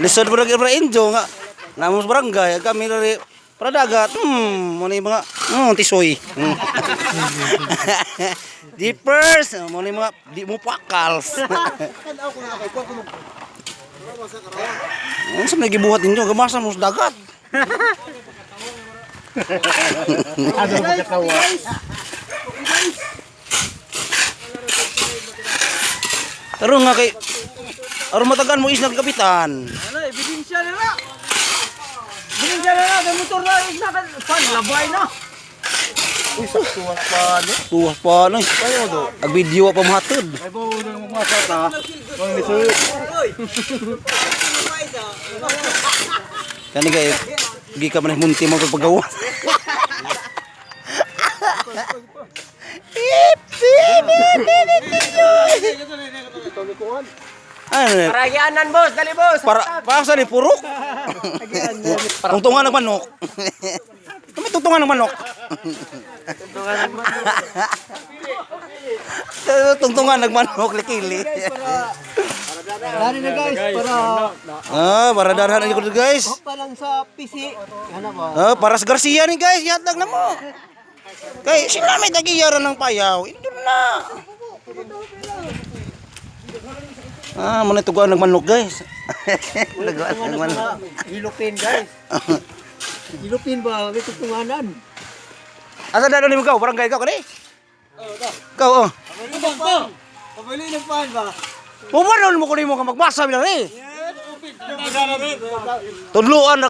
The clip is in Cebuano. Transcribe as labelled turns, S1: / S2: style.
S1: Lisod mo lagi para Injo nga. Namo sa barangay kami rin para dagat. Mo ni mga tisoy. Jeepers, mo ni mga di mo pakals. Ano sa may gibuhat ninyo? Gamasa mo sa dagat.
S2: Ano ba katawa?
S1: Pero nga kay aron matagan mo isnag kapitan.
S3: Ano, ebidensya na na. Ebidensya na na, kay motor na, isa ka, pan, labay na.
S2: Uy, saktuwas pa no.
S1: Tuwas pa no. Ag video pa mahatod.
S2: Ay bo nang mga ta. Mga lisod.
S1: Kani kay gi ka man munti mo pagpagawa. Ano na?
S3: Paragianan, boss, dali boss.
S1: Para sa ni purok. Tungtungan ng manok. Kami tungtungan ng manok. Tungtungan ng manok likili.
S3: Dali na guys, para
S1: Ah, para darhan ko guys.
S3: pa lang sa PC. Ano ba?
S1: Ah, para sa Garcia ni guys, yatag na mo. Kay sila may tagiyaran ng payaw. Ito na. Ah, muna tuguan ng manok guys. Tuguan ng manok.
S3: Hilupin guys. Hilupin ba? May tutunganan.
S1: Asa na ni mo barangay ka kani? Ikaw oh.
S3: Pabili ng pan. Pabili ng pan ba?
S1: Pumanon mo kunin mo ka magbasa bila ni. Tudluan na